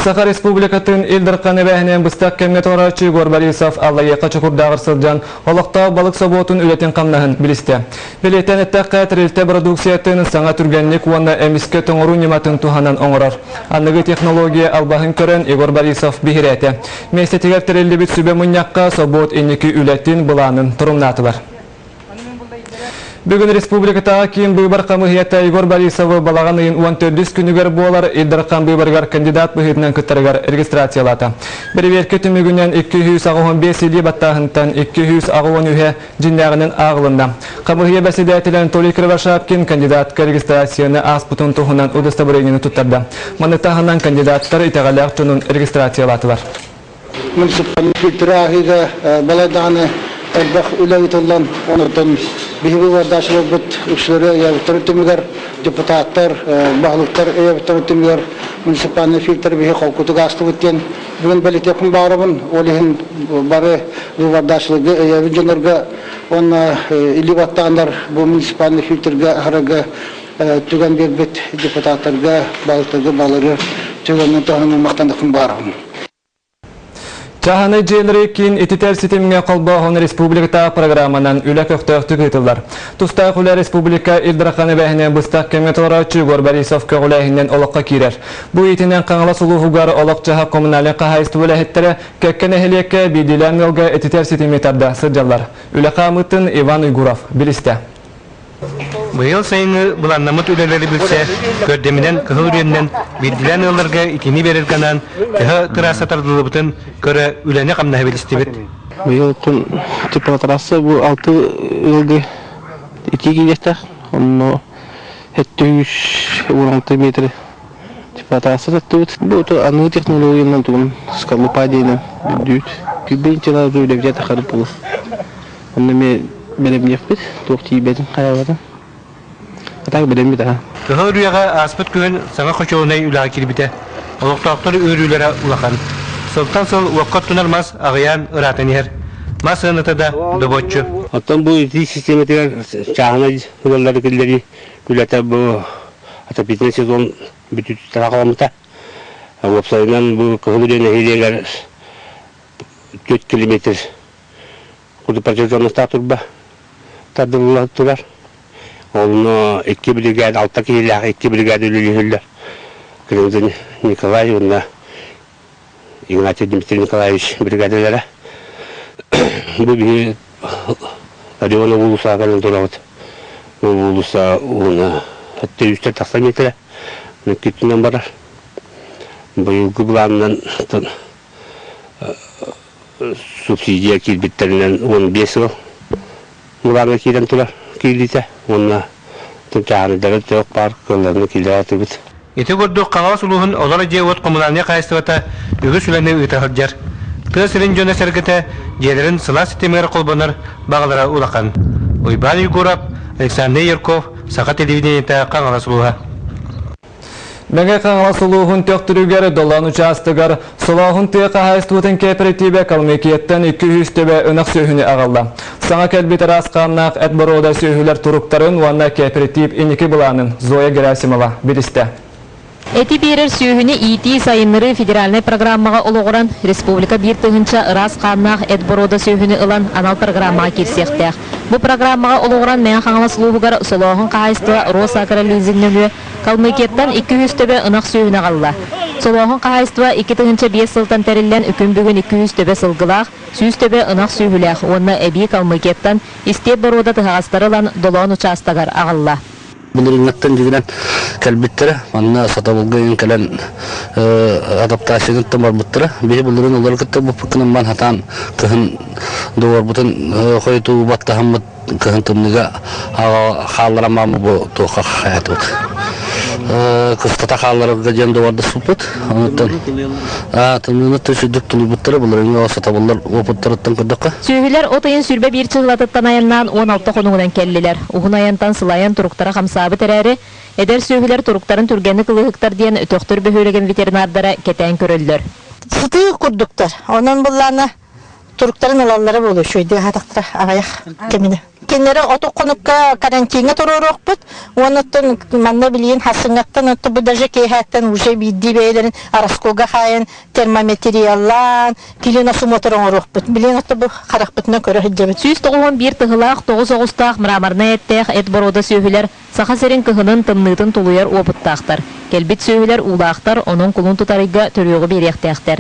Саха Республикатын Ил Дархан эбээһинэн быстах кэмҥэ толорооччу Егор Борисов Аллайыаха Чокурдааҕар сылдьан олохтоох балык собуотун үлэтин-хамнаһын билистэ. Бэлиэтээн эттэххэ, тэрилтэ бородууксуйатын саҥа түргэнник уонна эмискэ тоҥоруу ньыматын туһанан оҥорор. Аныгы технология албаһын көрөн Егор Борисов биһирээтэ. Миэстэтигэр тэриллибит сүбэ мунньахха собуот инники үлэтин былаанын торумнаатылар. Бүгүн республикатааҕы киин быыбар хамыыһыйата Егор Борисовы балаҕан ыйын 14 күнүгэр буолар Ил Дархан быыбарыгар кандидат быһыытынан кыттарыгар регистрациялаата. Бэрэбиэркэ түмүгүнэн 285 илии баттааһынтан 283-э дьиҥнээҕинэн ааҕылынна. Хамыыһыйа бэрэссэдээтэлэ Анатолий Кривошапкин кандидатка регистрацияны ааспытын туһунан удостоверениены туттарда. Маны таһынан кандидаттар итэҕэлээх дьонун регистрациялаатылар. Муниципальнай фильтры ааһыыга балай даҕаны элбэх үлэ ыытыллан, онтон биһиги быыбардааччыларбыт үксүлэрэ өйөөбүттэрин түмүгэр, депутаттар, баһылыктар өйөөбүттэрин түмүгэр муниципальнай фильтр биһи холкутук аастыбыт диэн бүгүн бэлиэтиэхпин баҕарабын. Ол иһин бары быыбардааччыларга өйөөбүт дьоннорго уонна илии баттааннар бу муниципальнай фильтргэ аһарарга түгэн биэрбит депутаттарга, баһылыктарга балары түгэнинэн туһанан махтаныахпын баҕарабын. Чааһынай дьиэлэри киин ититэр ситимҥэ холбооһун республикатааҕы программанан үлэ көхтөөхтүк ыытыллар. Тустаах үлэ республика Ил Дархан эбээһинэн быстах кэмҥэ толорооччу Егор Борисов көҕүлээһининэн олоххо киирэр. Бу иитинэн Хаҥалас улууһугар олох-дьаһах коммунальнай хаһаайыстыба үлэһиттэрэ кэккэ нэһилиэккэ биирдиилээн ыалга ититэр ситими тарда сылдьаллар. Үлэ хаамыытын Иван Уйгуров билистэ. Быйыл сайыҥҥы былааннаммыт үлэлэри билсэ, көрдөмүнэн Кыһыл Үрүөннэн биирдиилээн ыалларга итини биэрэргэ анаан төһө тыраасса тардыллыбытын көрө үлэни-хамнаһы билистибит. Быйыл оттон теплотрасса бу алты ыалга итии киириэхтээх. Онно 716 метр теплотрасса таттыбыт. Бу аныгы технологиянан тугун скорлупа диэнэн үрдүүт. Күббин чылаа үлэбитэ тахарып булur. Онно эмиэ бэлэмниэхпит, туох тиийбэтин хайаабатын. А так бэлэммит аха. Кыһыл Үрүйэҕэ ааспыт күһүн саҥа хочуолунай үлэҕэ киирбитэ. Олохтоохтор үөрүүлэрэ улахан. Сылтан сыл уокка оттунар мас аҕыйаан ыраатан иһэр. Мас сыаната да добуоччу. Оттон бу итии систиэмэтигэр чааһынай ыаллары киллэрии үлэтэ бу отопительный сезон бүтүүтүттэн саҕаламмыта. Уопсайынан бу Кыһыл Үрүйэ нэһилиэгэр 4 километр Курдук противотонустаах турба тардылла турар. Онно икки бригада, алта киһилээх икки бригада үлэлиһиллэр. Кириллин Николай уонна Игнатий Дмитрий Николаевич бригадалара. Бу биһи Родион уулуссаҕа кэлэн турабыт. Бу уулусса уһуна 700 тахса метрэ. Иккитинэн барар. Быйылгы былаанынан субсидия киирбиттэринэн 15 сыл былааҥҥа киирэн турар киириитэ уонна чааһынайдары төөх баар кыалларына киирэ атыбыт. Ити курдук Хаҥалас улууһун олорор дьиэ-уот коммунальнай хаһаайыстыбата үгүс үлэни ыыта сылдьар. Тыа сирин дьоно-сэргэтэ дьиэлэрин сылаас ситимигэр холбонор баҕалара улахан. Уйбаан Егоров, Александр Ярков, Саха телевидениетэ Хаҥалас улууһа. Мэҥэ Хаҥалас улууһун Төхтүрүгэр Долоон учаастагар Солооһун тыа хаһаайыстыбатын кээпэрэтиибэ Калмыкияттан 200 төбө ынах сүөһүнү аҕалла. Саҥа кэлбит араас хааннаах эт боруода сүөһүлэр туруктарын уонна кээпэрэтиип инники былаанын Зоя Герасимова билистэ. Эти биэрэр сүөһүнү иитии сайыннарыы федеральнай программаҕа олоҕуран, республика биир тыһыынча ыраас хааннаах эт боруода сүөһүнү ылан анал программаҕа киирсиэхтээх. Бу программаҕа олоҕуран Мэҥэ Хаҥалас улууһугар Солооһун хаһаайыстыба Росагролизинг нөҥүө Калмыкияттан 200 төбө ынах сүөһүнү аҕалла. Солооһун хаһаайыстыба 2005 сылтан тэриллэн үкүн бүгүн 200 төбө сылгылаах, 100 төбө ынах сүөһүлээх уонна эбии Калмыкияттан истиэп боруода тыһаҕастары ылан Долоон учаастагар аҕалла. Былырыыҥҥаттан дьигинэн кэлбиттэрэ. Манна сатабылга иҥэн кэлэн адаптацияныттан барбыттара. Биһи былырыын олору кытта буппуккунан бан хатаан кыһын доҕорбутун хойутуу баттаһаммыт кыһын тымныыга хаалларан маама бу туохха хаятыбыт. Кыстата хаалларарга диэн доҕордоспуппут. Онуттан тымныыны сүрдүк тулуйбуттара былырыыҥҥы сатабыллар опыттарыттан көрдөххө. Сүөһүлэр от ыйын 21 чыһылатыттан айаннаан 16 хонугунан кэллилэр. Уһун айантан сылайан туруктара хамсаабыт эрээри, эдэр сүөһүлэр туруктарын түргэнник ылыһыктар диэн Төхтүр бөһүөлэгин ветеринардара кэтээн көрөллөр. Сытыы курдуктар. Онон буллаана Туруктарын ылаллара буолуо үчүгэйдик аһаатахтара аҕыйах кэминэ. Кинилэри оту хонукка карантиҥҥа туруоруохпут уонна оттон манна билигин хасыҥҥаттан оттон бу даже киэһээттэн уже биирдии бэйэлэрин араскуга хаайан термометриялаан килиносумотр оҥоруохпут. Билигин оттон бу харахпытынан көрө сылдьабыт. 191 тыһылаах, 9 оҕустаах мраморнай эттээх эт боруода сүөһүлэр Саха сирин кыһынын тымныытын тулуйар уопуттаахтар. Кэлбит сүөһүлэр уулаахтар, онон кулун тутарыйга төрүөҕү биэриэхтээхтэр.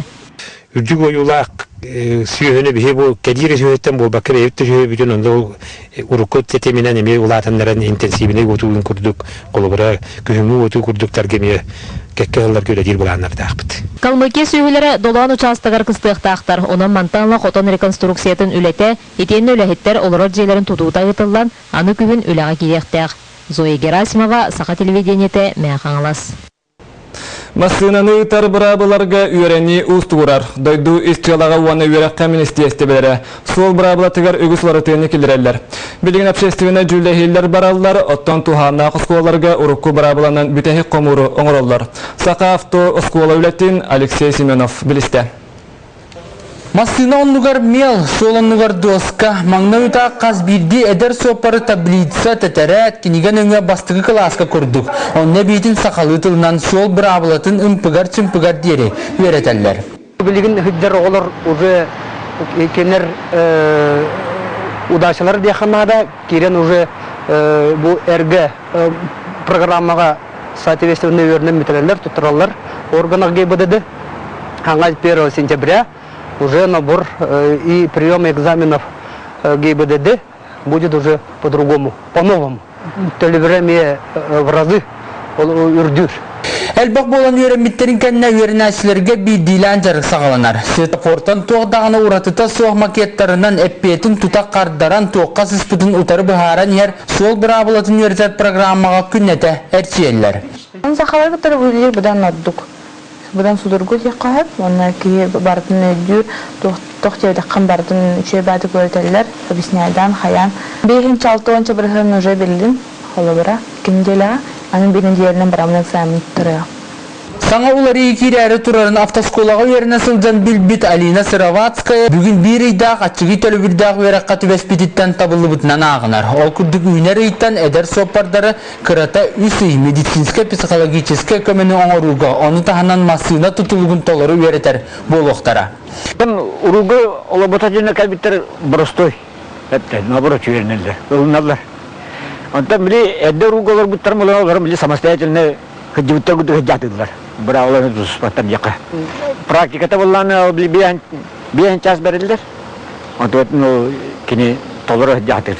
Үрдүк ойуулаах сүөһүнү биһи бу кэлиир сүөһүттэн буолбакка бэйэбит да сүөһүбүтүн онно урукку тэтиминэн эмиэ улаатыннаран интенсивнэй уотуун курдук холобура күһүҥҥү уотуу курдуктарга эмиэ кэккэ сылларга үлэлиир былааннардаахпыт. Калмыкия сүөһүлэрэ Долоон учаастагар кыстыахтаахтар, онон мантан ыла хотон реконструкциятын үлэтэ, итиэннэ үлэһиттэр олорор дьиэлэрин тутуута ыытыллан, аны күһүн үлэҕэ киириэхтээх. Зоя Герасимова, Саха телевидениетэ, Мэҥэ Хаҥалас. Массыынаны ыытар быраабыларга үөрэнии уустугурар. Дойду ис дьыалаҕа уонна үөрэххэ министиэристибэлэрэ суол быраабылатыгар үгүс уларытыыны киллэрэллэр. Билигин общественнай дьүүллэһиилэр бараллар, оттон туһааннаах оскуолаларга урукку быраабыланан бүтэһик хомууру оҥороллор. Саха авто оскуола үлэтин Алексей Семенов билистэ. Массыына оннугар мел, суол оннугар доска, маҥнай утаа хас биирдии эдэр суоппары таблица, тэтэрээт, кинигэ нөҥүө бастакы кылааска курдук, онно эбиитин сахалыы тылынан суол быраабылатын ымпыгар-чымпыгар диэри үөрэтэллэр. Билигин сылдьар оҕолор уже кинилэр удачалар диэххэ наада, киирэн уже бу эргэ программаҕа соответственно үөрэнэн бүтэрэллэр, туттараллар органах ГИБДД. Хаҥа 1 сентября уже набор и прием экзаменов ГИБДД будет уже по-другому, по-новому. Төлөбүрэ эмиэ в разы үрдүүр. Элбэх буолан үөрэммиттэрин кэннэ үөрэнээччилэргэ биирдиилээн дьарык саҕаланар. Светофортан туох даҕаны уратыта суох макеттарынан эппиэтин тута хардаран туохха сыспытын утары быһааран иһэр суол быраабылатын үөрэтэр программаҕа күннэтэ эрчийэллэр. Сахалар кытары үлэлиир быдан ордук. Быдан судургу диэххэ сөп уонна киһи барытын өйдүүр, туох диэтэххин барытын үчүгэй баҕайытык үөрэтэллэр, объясняйдаан, хайаан. Биэһинчэ алтыанча бырыһыан уже биллим, холобура, ким диэлэҕэ, аны биир нэдиэлэнэн бараммын экзамен туттарыам. Саҥа уларыйыы киирээри турарын автоскуолаҕа үөрэнэ сылдьан билбит Алина Сыроватская бүгүн биир ыйдаах аччыгый төлөбүрдээх үөрэххэ түбэспититтэн табыллыбытынан ааҕынар. Ол курдук үүнэр ыйтан эдэр суоппардары кырата үс ый медицинскэй-психологическай көмөнү оҥорууга, ону таһынан массыына тутулугун толору үөрэтэр буолуохтара. Уругу олобото дьиэнэ кэлбиттэр боростой эттэ, наоборот үөрэнэллэр, ылыналлар. Онтон били эрдэ уругу олорбуттарым олорон били самостоятельно кырдьыбыттар курдук сылдьаатылар. Быраабыланы тутуспаттар диэххэ. Практиката буоллаҕына били биэһин час бэриллэр. Онтон кини толору сылдьаатыр.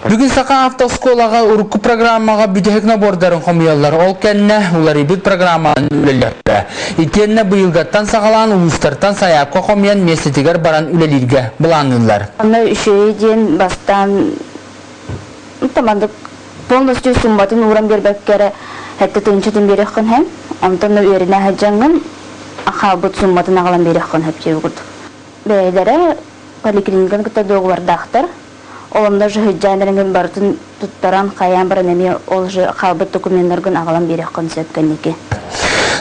Бүгүн Саха автоскуолаҕа урукку программаҕа бүтэһик набордарын хомуйаллар. Ол кэннэ уларыйбыт программанан үлэлиэхтэрэ. Итиэннэ быйылгаттан саҕалаан улуустартан сайаапка хомуйан миэстэтигэр баран үлэлииргэ былаанныыллар. Онно үчүгэй диэн бастаан тамандык полностью сумматын ууран биэрбэккэ эрэ хэттэ тыынчатын биэриэххин һэн, онтон үөрэнэ сылдьаҥҥын хаалбыт сумматын аҕалан биэриэххин сөп диэбит курдук. Бэйэлэрэ поликлиниканы кытта дуогабардаахтар. Ол онно же сылдьан эрэҥҥин барытын туттаран, хайаан баран эмиэ ол же хаалбыт докуменнаргын аҕалан биэриэххин сөп кэнники.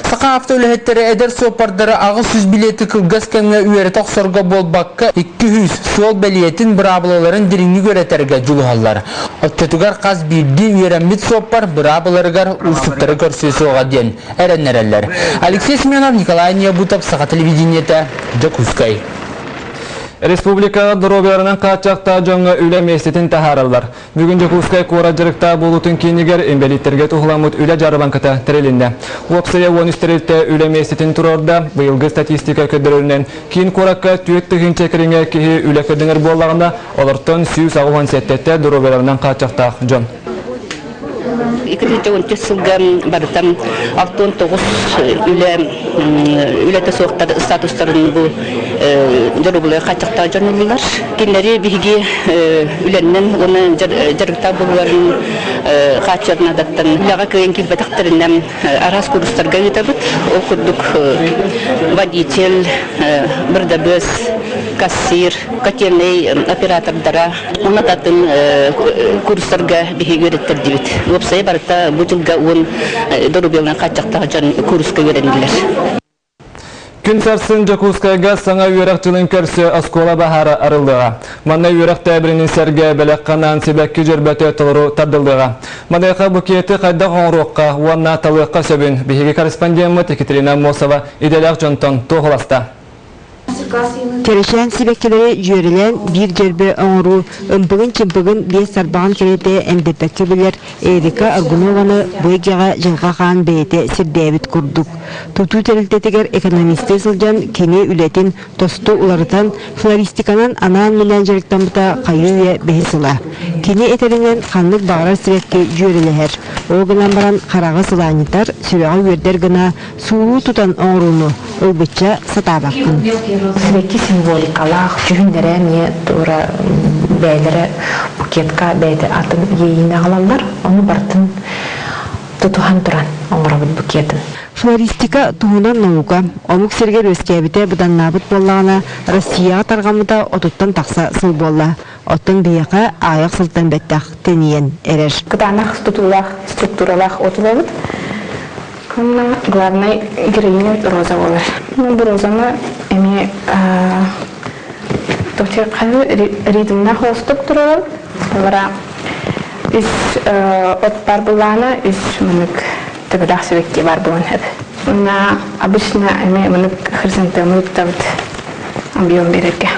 Саха автоүлэһиттэрэ эдэр суоппардары 800 билиэти кылгас кэмҥэ үөрэтэ охсорго буолбакка, 200 суол бэлиэтин быраабылаларын дириҥник үөрэтэргэ дьулуһаллар. Оччотугар хас биирдии үөрэммит суоппар быраабыларыгар уустуктары көрсүө суоҕа диэн эрэннэрэллэр. Алексей Семенов, Николай Необутов, Саха телевидениетэ, Дьокуускай. Республикаҕа доруобуйаларынан хааччахтаах дьоҥҥо үлэ миэстэтин таһаараллар. Бүгүн Дьокуускай куорат дьарыктаах буолуутун киинигэр инбэлииттэргэ туһуламмыт үлэ дьаарбаҥката тэрилиннэ. Уопсайа 13 тэрилтэ үлэ миэстэтин туруорда. Быйылгы статистика көрдөрөрүнэн, киин куоракка 4 тыһыынча кэриҥэ киһи үлэ көрдөнөр буоллаҕына, олортон 187-тэ доруобуйаларынан хааччахтаах дьон. 2013 сылга барытан 69 үлэ үлэтэ суохтар статустарын бу дьоругулар хааччахтаах дьон ыллылар. Кинилэри биһиги үлэннэн уонна дьарыктаах буолууларын хааччарнадаттан үлэҕэ кыайан киирбэтэхтэринэн араас курстарга ыытабыт. Ол курдук водитель, бырдабыас, кассир, котельнай оператордара Уонна атын курстарга биһиги үөрэттэрдибит. Уопсайа барыта бу дьылга уон доруобуйаларын хааччахтаах дьон курска үөрэннилэр. Күн сарсын Дьокуускайга саҥа үөрэх дьылын көрсө оскуола баһаара арыллыаҕа. Манна үөрэх тээбиринин сэргэ бэлэххэ анаан сибэкки дьөрбөтө толору тардыллыаҕа. Маныаха букеты хайдах оҥоруохха уонна талыахха сөбүн биһиги корреспондеммыт Екатерина Аммосова идэлээх дьонтон туоһуласта. Кэрэчээн сибэккилэри дьүөрэлээн биир дьөрбө оҥоруу ымпыгын-чымпыгын биэс тарбаҕын кэриэтэ эндэппэккэ билэр Эрика Аргунованы бу эйгэҕэ Дьылҕа Хаан бэйэтэ сирдээбит курдук. Тутуу тэрилтэтигэр экономистыы сылдьан кини үлэтин тосту уларытан, флористиканан анаан-минээн дьарыктаммыта хайыы-үйэ бэһис сыла. Кини этэринэн, ханнык баҕарар сибэкки дьүөрэлэһэр. Ол гынан баран хараҕы сылаанньытар, сүрэҕи үөрдэр гына суулуу тутан оҥорууну ылбычча сатаабаккын. Сибэкки символикалаах, дьүһүннэрэ эмиэ тура бэйэлэрэ букетка бэйэтэ атын иэйиини аҕалаллар. Ону барытын тутуһан туран оҥоробут букетын. Флористика туһунан наука омук сиригэр үөскээбитэ быданнаабыт буоллаҕына, Россияҕа тарҕаммыта отуттан тахса сыл буолла. Оттон биһиэхэ аҕыйах сылтан бэттэх тэнийэн эрэр. Кытаанах тутуулаах структуралаах отулабыт. Уонна главнай героиня Роза буолар. Бу Розаны эмиэ ритмнээх холостук турарым. Олара үс от бар буллаана, үс мынык төбөлөөх сибэкки бар буолан сөп. Уонна обычно эмиэ мынык хризантемы туттабыт объем биэрэргэ.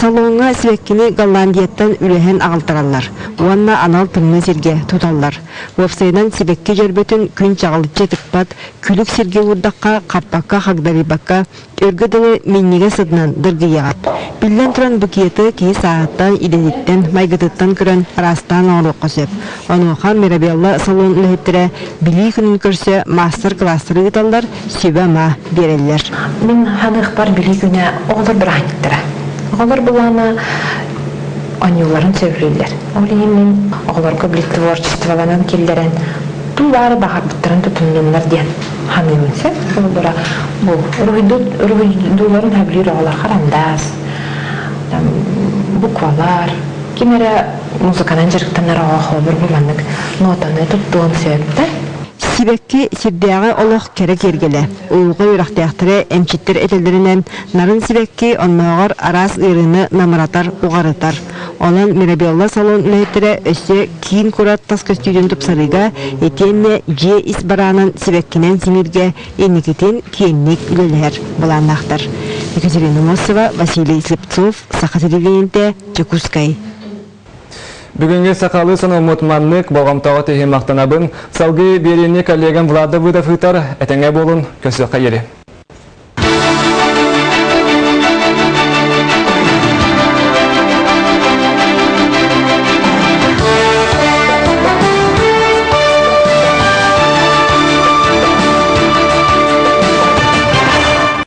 Салоҥҥа сибэккини Голландияттан үлэһэн аҕалтараллар уонна анал тымныы сиргэ туталлар. Уопсайынан сибэкки дьөрбөтүн күн чаҕылыччы тыкпат, күлүк сиргэ уурдахха хаппакка хагдарыйбакка, өргө дылы минньигэс сытынан дыргыйаҕыт. Биллэн туран букеты киһи сааһыттан, идэтиттэн, майгытыттан көрөн араастаан оҥоруохха сөп. Онуоха Мирабелла салон үлэһиттэрэ Билии күнүн көрсө маастар-кылаастары ыыталлар, сүбэ-ама биэрэллэр. Мин ханыахпар Билии күнэ оҕолор бырааһынньыктара. Оҕолор былаана оонньууларын сөбүлүүллэр. Ол иһин мин оҕолорго били творчестволанан киллэрэн туу баары баҕарбыттарын тутуннуннар диэн ханыыбын сөп. Холобура, бу уруһуйдууларын сөбүлүүр оҕолор харандаас, буквалар, ким эрэ музыканан дьарыктанар оҕо холобур бу маннык нотаны туттуон сөп да. Сибэкки сирдээҕи олох кэрэ киэргэлэ. Уйулҕа үөрэхтээхтэрэ эмчиттэр этэллэринэн, нарын сибэкки оннооҕор араас ыарыыны намыратар, уҕарытар. Онон Мирабелла салон үлэһиттэрэ өссө киин куорат тас көстүүтүн тупсарыыга итиэннэ дьиэ ис бараанын сибэккинэн симииргэ инникитин киэҥник үлэлэһэр былааннаахтар. Екатерина Мосова, Василий Слепцов, Саха телевидениетэ, Дьокуускай. Бүгүҥҥү сахалыы сонуммут маннык болҕомтоҕо тиһин махтанабын. Салгыы биэриини коллегам Влада Выдов ыытар. Этэҥҥэ буолун, көрсүөххэ диэри.